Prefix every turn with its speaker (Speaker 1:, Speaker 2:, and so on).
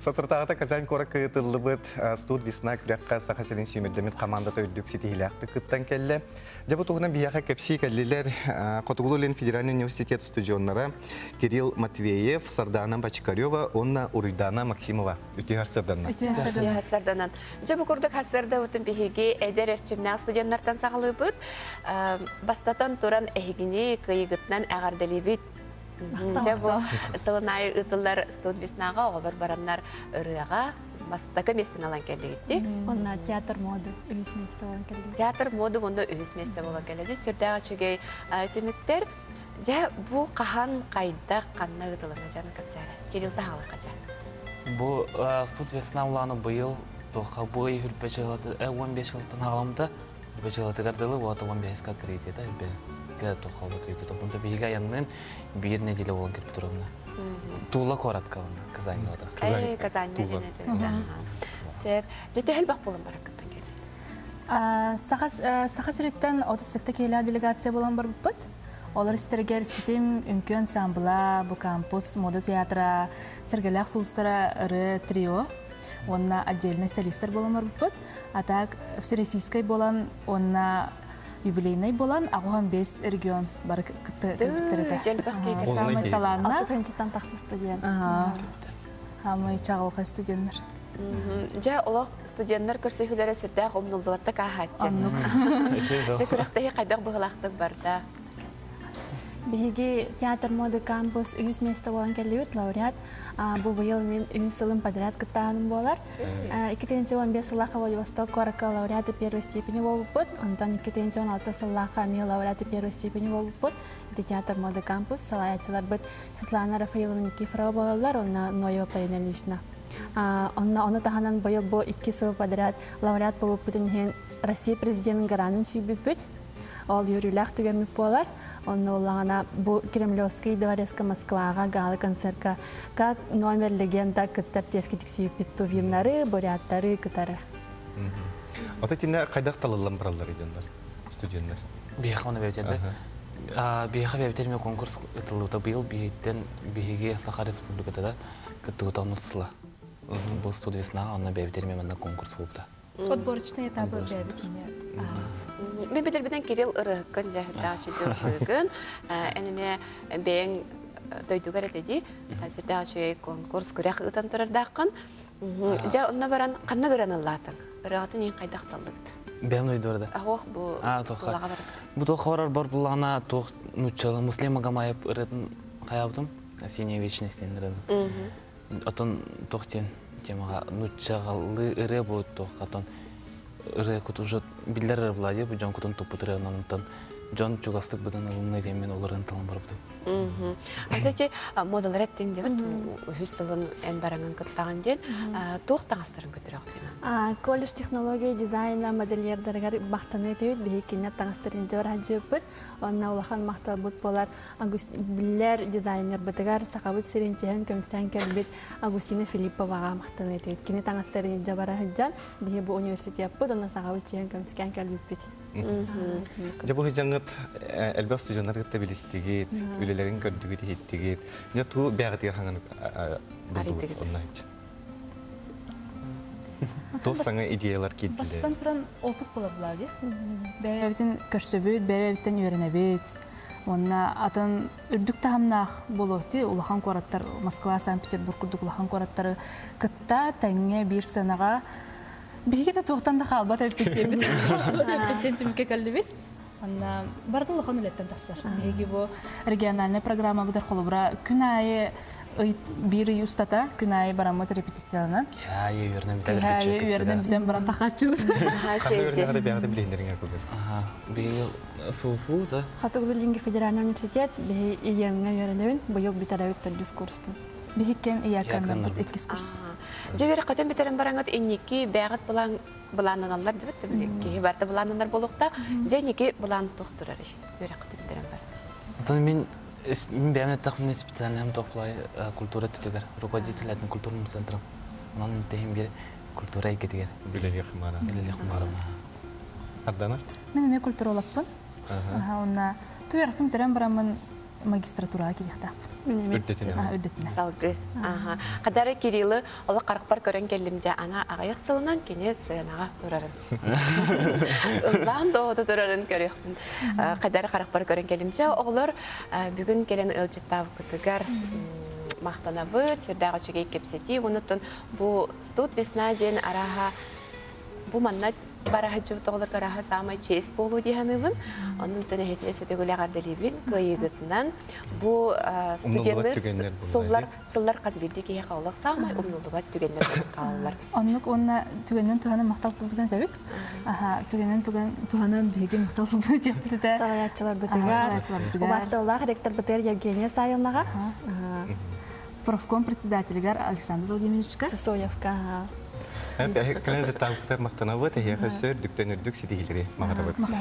Speaker 1: Соторутааҕыта Казань куоракка ыытыллыбыт Студ Весна күрэххэ Саха сирин сүүмэрдэммит хамаандата үрдүк ситиһиилээхтик кыттан кэллэ. Дьэ бу туһунан биһиэхэ кэпсии кэллилэр Хотугулуу-Илин федеральнай университет устудьуоннара Кирилл Матвеев, Сардаана Бочкарева уонна Уруйдаана Максимова. Үтүө сарсыарданнан.
Speaker 2: Үтүө сарсыарданан. Дьэ бу курдук сарсыардабытын биһиги эдэр эрчимнээх студеннартан саҕалыыбыт. Бастатан туран эһигини кыайыгытынан эҕэрдэлиибит. Дьэ бу сылын аайы ыытыллар Студ Веснаҕа оҕолор бараннар ырыаҕа бастакы миэстэни ылан кэллигитти.
Speaker 3: Онно театр моды үһүс миэстэ буолан кэллигит.
Speaker 2: Театр моды онно үһүс миэстэ буолан кэллэ. Сүрдээх үчүгэй түмүктэр. Дьэ бу хаһан, хайдах, ханна ыытылынна дьону кэпсээрэ. Кирилл таһаалыкка дьэ.
Speaker 4: Бу Студ Весна улааны быйыл туохха бу ый хүрбэ дьыалата 15 жылтан хаҕаламмыта. Бачылатыгар дылы уота 15 открытиета, 5 туххал открытиета. Бунта биһиги аяннын биир неделя болон кэлбит турамна. Тула куоратка Казань ота.
Speaker 2: Казань. Казань Сеп. Жете хелбах болон бараккаттан
Speaker 3: келди. Саха сириттен 37 келя делегация болон барбыппыт. Олар истергер ситим үҥкүү ансамбла, бу кампус, мода театра, сэргэлээх сулустара ыры трио уонна отдельный солистар болон барбыппыт. А так всероссийскай буолан уонна юбилейнай буолан 85 регион бары кытта кэлбиттэр этэ. Самый талааннаах.
Speaker 5: Алтытынчыттан тахса студент.
Speaker 3: Самый чаҕылхай студеннар.
Speaker 2: Дьэ, олох студеннар көрсүһүүлэрэ сүрдээх умнуллубаттык ааһааччы. Дьэ, күрэхтэһии хайдах быһыылаахтык барда?
Speaker 5: Биһиги театр моды кампус үһүс место буолан кэллибит, лауреат. Бу быйыл мин үһүс сылым подряд кыттааһыным буолар. 2015 сыллаахха Владивосток куоракка лауреаты первой степени буолбуппут. Онтон 2016 сыллаахха эмиэ лауреаты первой степени буолбуппут. Ити театр моды кампус салайааччыларбыт Светлана Рафаиловна Никифорова буолаллар, онно Ноева Полина Ильинична. Онно ону таһынан быйыл бу икки сыл подряд лауреат буолбуппутун иһин Россия президенин гранын сүүйбүппүт. Ол үөрүүлээх түгэммит буолар. Онно улаҕана бу Кремлевский дворецка Москваҕа гала-концертка как номер легенда кыттар тиэски тиксийбит тувиннары, буряттары кытары.
Speaker 1: Ото тинэ хайдах талыллан бараллар дьоннор, студеннар?
Speaker 4: Биһиэхэ оны бэбитэрдэ. Биһиэхэ бэбитерме конкурс ытыллыбыта быйыл биһиттен биһиги Саха Республикатыгар кыттыбыта онус сыла. Бу студия весна онно бэбитерме манна конкурс буолбута.
Speaker 3: Отборочный этабы бэбит
Speaker 2: Мен билэрбинэн Кирилл ырыһыккын дьаһырдаачы дьылгыгын эн эмиэ бэйэҥ дойдугар этэ дии сирдээх үчүгэй конкурс күрэх ыытан турардааххын дьэ онно баран ханна гыран ыллаатыҥ ырыаҕытын иһин хайдах таллыгыт
Speaker 4: Бэйэм дойдугар да
Speaker 2: Ох бу тулаҕа барыт
Speaker 4: Бу туох барар бар буллаҕына туох нууччалыы Муслим Магомаев ырыатын хайаабытым Синяя вечность диэн ырыаны Отон туох диэн темаҕа нууччаҕалыы ырыа буолуот туохха отон ырыа кут уже биллэр ырыа буолаа дии бу дьон кутун туппут ырыанан онтон дьон чугастык быдан ылынна диэн мин ол ырыаны талан барбытым.
Speaker 2: Ата ти модалар эттиң дебит үһүс сылын эн бараҥын кыттаҕын диэн туох таҥастарын көтүрөҕүтүн?
Speaker 5: Колледж технология дизайна модельердарыгар бахтаныы этибит биһи кинилэр таҥастарын дьор хадьыыппыт Онно улахан махталбыт буолар биллэр дизайнербытыгар Сахабыт сирин чиһэн көмүстээн кэлбит Агустина Филипповаҕа махтана этибит. Кини таҥастарын илдьэ бара сылдьан, биһи бу университеппыт уонна Сахабыт чиһэн көмүскээн кэлбиппит.
Speaker 1: Дьэ бу сыдьаҥҥыт элбэх студеннар кытта билистигит, үлэлэрин көрдүгүт, иһиттигит. Дьэ туу бэйэҕитигэр хаҥан булдугут онно Туох саҥа идеялар киирдилэр?
Speaker 3: Бастатан туран опыт була булаа Бэйэбитин көрсөбүт, бэйэбиттэн үөрэнэбит. Уонна атын үрдүк таһымнаах буолуохти улахан куораттар Москва, Санкт-Петербург курдук улахан куораттары кытта тэҥҥэ биир сыанаҕа биһиги да туохтан да хаалбат эбиппит диэбит. Суот эбиппиттэн түмүккэ кэллибит. Онно барыта улахан үлэттэн тахсар. Биһиги бу региональнай программабытыгар холобура күн аайы ый биир ый устата күн аайы бараммыт репетицияланан.
Speaker 4: Күһэ үөрэнэн бүтэн
Speaker 3: Күһэ үөрэнэн бүтэн баран тахааччыбыт.
Speaker 1: Ханна үөрэнэҕэ бэйэҕитин билиһиннэриҥэр кылгас.
Speaker 4: Быйыл СУФУ да?
Speaker 5: Хотугу Билиҥҥи федеральный университет биһи ИЕМ-ҥа үөрэнэбин. Быйыл бүтэрэбит төрдүс курспун.
Speaker 3: Биһиккен ИЯК-н иккис курс.
Speaker 2: Дьэ үөрэххитин бүтэрэн бараҥыт инники бэйэҕит былаан былааннаналлар дибит киһи барыта былааннанар буолуохта. Дьэ инники былаан туох турарый? Үөрэххитин бүтэрэн баран.
Speaker 4: Оттон мин мин бэйэм эттэхпинэ специальным топлай культура түтүгэр руководитель этнокультурным центром. Онон тэһин бир культура эйгэтигэр
Speaker 1: үлэлиэх мара.
Speaker 4: Үлэлиэх мара.
Speaker 1: Ардана?
Speaker 3: Мин эмиэ культурологпын. Онна туйарпын бүтэрэн бараммын. магистратураҕа киириэхтээхпит.
Speaker 1: Үрдэтинэ.
Speaker 3: Үрдэтинэ.
Speaker 2: Салгыы. Аха. Хадара Кириллы олох харахпар көрөн кэллим дьэ ана аҕыйах сылынан кини сыанаҕа турарын. Ыллаан доҕото турарын көрүөхпүн. Хадара харахпар көрөн кэллим дьэ оҕолор бүгүн кэлэн ыалдьыттаабыккытыгар махтанабыт, сүрдээх үчүгэй кэпсэтии. Онуттан бу Студ весна диэн арааһа бу манна бара сылдьыбыт оҕолорго арааһа саамай чиэс буолуу дии саныыбын. Онон эһитини сөтөгүл эҕэрдэлиибин кыайыыгытынан. Бу студеннар сыллар сыллар хас биирдии киһиэхэ олох саамай умнуллубат түгэннэр буолан хаалаллар.
Speaker 3: Оннук уонна түгэннэн туһанан махтал тылбытын этэбит. Аха, түгэннэн туһанан биһиги махтал тылбытын этиэхпит этэ.
Speaker 5: Салайааччыларбытыгар, убаасталлаах ректорбытыгар Евгения Саевнаҕа.
Speaker 3: Профком председателигэр Александр Владимировичка.
Speaker 5: Сысоевка.
Speaker 1: Кэлэн дьыттаабыттар махтанабыт, эһиэхэ өссө үрдүктэн үрдүк ситиһиилэри баҕарабыт.